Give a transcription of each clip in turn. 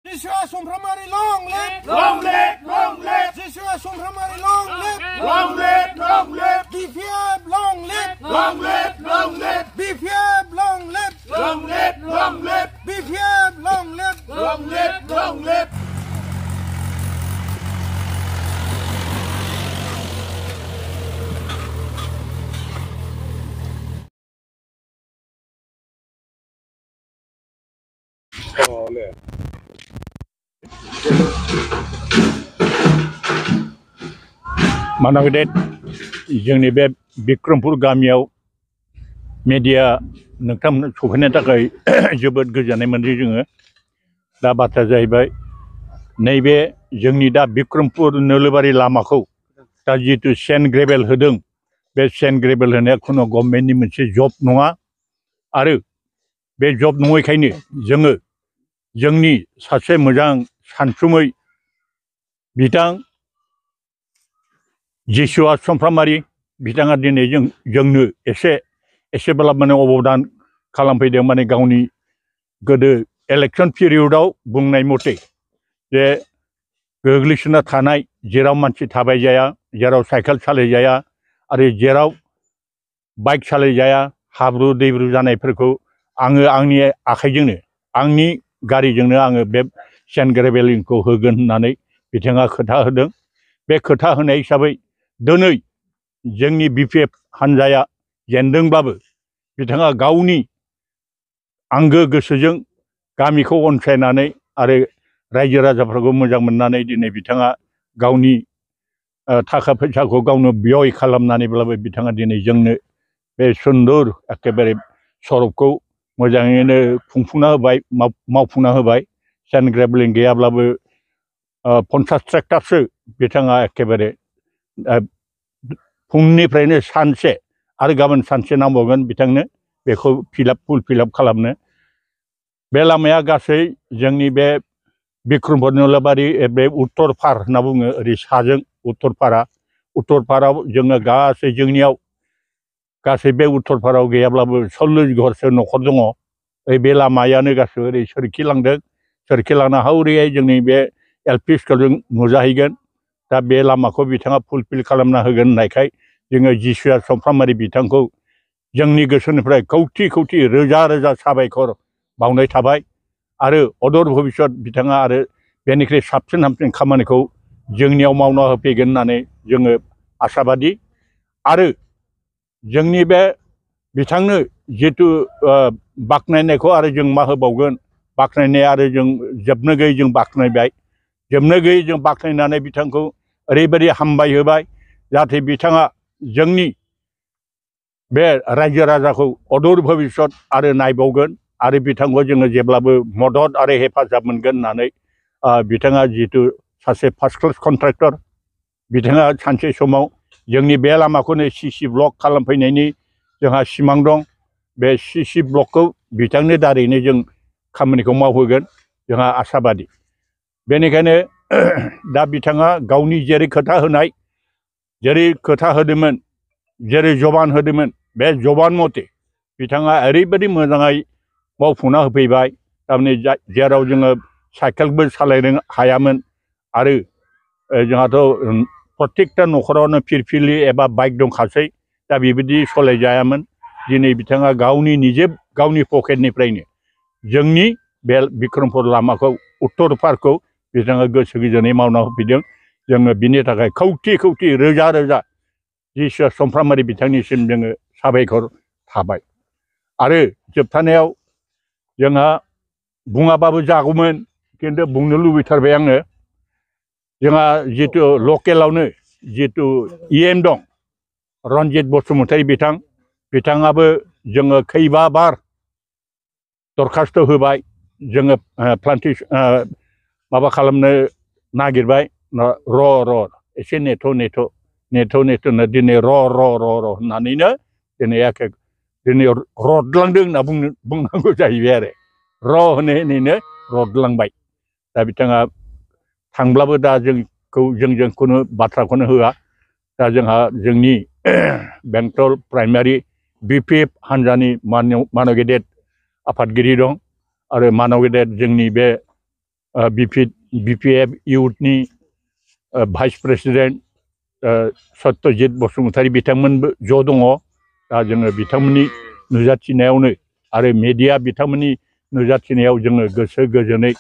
Joshua Somframari, long live! Long live! Long live! Joshua Somframari, long live! Long live! Long live! BPF, long live! Long live! Long live! BPF, long live! Long live! Long live! BPF, long live! Long live! Long live! मानव गेदेर जोंनि बे बिक्रमपुर गामियाव media नोंथांमोन सफैनो थाखाय जोबोद गोजोननाय मोनदों जोङो दा बाथ्राया जाहैबाय नैबे जोंनि दा बिक्रमपुर नोलोबारि लामाखौ दा जितु सेन्ड ग्रेभेल होदों बे सेन्ड ग्रेभेल होनाया खुनु गभर्नमेन्टनि मोनसे जब नङा आरो बे जब नङैखायनो जोङो जोंनि सासे मोजां सानसुमै बिथां जिसुआ समफ्रामारि बिथाङा दिनै जोंनो एसेब्ला माने अबदान खालामफैदों माने गावनि गोदो इलेक्शन पिरियडआव बुंनाय मथे जे गोग्लैसोना थानाय जेराव मानसि थाबाय जाया जेराव साइकेल सालायजाया आरो जेराव बाइक सालायजाया हाब्रु दैब्रु जानायफोरखौ आङो आंनि आखाइजोंनो आंनि गारिजोंनो आङो बे सेन्ड ग्रेभेलिंखौ होगोन होननानै बिथाङा खोथा होदों बे खोथा होनाय हिसाबै दिनै जोंनि बिपिएफ हान्जाया जेनदोंब्लाबो बिथाङा गावनि आंगो गोसोजों गामिखौ अनसायनानै आरो रायजो राजाफोरखौ मोजां मोननानै दिनै बिथाङा गावनि थाखा फैसाखौ गावनो व्यय खालामनानैब्लाबो बिथाङा दिनै जोंनो बे सुन्दर एखेबारे सरबखौ मोजाङैनो खुंफुंना होबाय मावफुंना होबाय सेन्ड ग्रेभेलिं गैयाब्लाबो 50 ट्रेक्टरसो बिथाङा एखेबारे फुंनिफ्रायनो सानसे आरो गाबोन सानसे नांबावगोन बिथांनो बेखौ फुल फिलआप खालामनो बे लामाया गासै जोंनि बे बिक्रमपुर नोलोबारि बे उत्तर पार होनना बुङो ओरै साजों उत्तरपाराव जोङो गासै जोंनियाव गासै बे उत्तरपाराव गैयाब्लाबो 40 घरसो न'खर दङ बे लामायानो गासै ओरै सोरखिलांदों सोरखिलांना हावरियै जोंनि बे एलपि स्कुलजों नुजाहैगोन दा बे लामाखौ बिथाङा फुलफिल खालामना होगोन होननायखाय जोङो जिसुआ समफ्रामारि बिथांखौ जोंनि गोसोनिफ्राय खौथि खौथि रोजा रोजा साबायखर बावनाय थाबाय आरो अदर भबिष्यत बिथाङा आरो बेनिख्रुइ साबसिन हामसिन खामानिखौ जोंनियाव मावना होफैगोन होननानै जोङो आसाबादि आरो जोंनि बे बिथांनो जितु बाख्नायनायखौ आरो जों मा होबावगोन बाख्नायनाय आरो जों जोबनो गैयै जों बाख्नायबाय जोबनो गैयै जों बाख्नायनानै बिथांखौ ओरैबायदि हामबाय होबाय जाहाथे बिथाङा जोंनि बे रायजो राजाखौ अदूर भबिष्यत आरो नायबावगोन आरो बिथांखौ जोङो जेब्लाबो मदद आरो हेफाजाब मोनगोन होननानै बिथाङा जितु सासे फार्स्ट क्लास कन्ट्रेक्टर बिथाङा सानसे समाव जोंनि बे लामाखौनो सिसि ब्लक खालामफैनायनि जोंहा सिमां दं बे सिसि ब्लकखौ बिथांनि दारैनो जों खामानिखौ मावहोगोन जोंहा आसाबादि बेनिखायनो दा बिथाङा गावनि जेरै खोथा होनाय जेरै खोथा होदोंमोन जेरै जबान होदोंमोन बे जबान मथे बिथाङा ओरैबायदि मोजाङै मावफुंना होफैबाय थारमाने जेराव जोङो साइकेलबो सालायनो हायामोन आरो जोंहाथ' प्रत्येकता न'खरावनो फिरफिलि एबा बाइक दंखासै दा बेबायदि सालायजायामोन दिनै बिथाङा गावनि निजे गावनि पकेटनिफ्रायनो जोंनि बे बिक्रमपुर लामाखौ उत्तर पारखौ बिथाङा गोसो गोजोनै मावना होफैदों जोङो बिनि थाखाय खौथि खौथि रोजा रोजा जिसुआ समफ्रामारि बिथांनिसिम जोङो साबायखर थाबाय आरो जोबथानायाव जोंहा बुङाबाबो जागौमोन खिन्थु बुंनो लुबैथारबाय आङो जोंहा जितु लकेलावनो जितु EM दं रन्जित बसुमतारी बिथाङाबो जोङो खैबा बार दरखास्त होबाय जोङो प्लान्टेसन माबा खालामनो नागिरबाय र' एसे नेथ' दिनै र' होननानैनो दिनै दिनै रदलांदों होनना बुंनांगौ जाहैबाय आरो र' होनैनो रदलांबाय दा बिथाङा थांब्लाबो दा जोंजों खुनु बाथ्राखौनो होआ दा जोंहा जोंनि बेंटल प्राइमारि बिपिएफ हान्जानि मानव गेदेर आफादगिरि दं आरो मानव गेदेर जोंनि बे BPF इउथनि भाइस प्रेसिडेन्ट सत्यजित बसुमतारी बिथांमोनबो ज' दङ दा जोङो बिथांमोननि नुजाथिनायावनो आरो मेडिया बिथांमोननि नुजाथिनायाव जोङो गोसो गोजोनै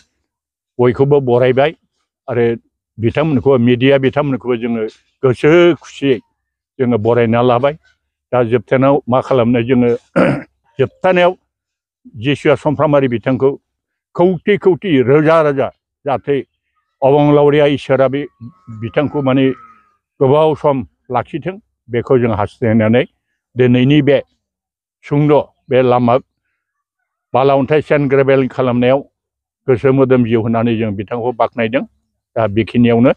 बयखौबो बरायबाय आरो बिथांमोनखौ मेडिया बिथांमोनखौबो जोङो गोसो खुसियै जोङो बरायना लाबाय दा जोबथानायाव मा खालामनो जोङो जोबथानायाव जिसुआ समफ्रामारि बिथांखौ खौटि खौटि रोजा रोजा जाहाथे अबंलावरिया इसोरा बे बिथांखौ माने गोबाव सम लाखिथों बेखौ जों हास्थायनानै दिनैनि बे सुंद' बे लामा बाला अन्थाइ सेन्ट ग्रेभेल खालामनायाव गोसो मोदोम जिउ होनानै जों बिथांखौ बाख्नायदों दा बेखिनियावनो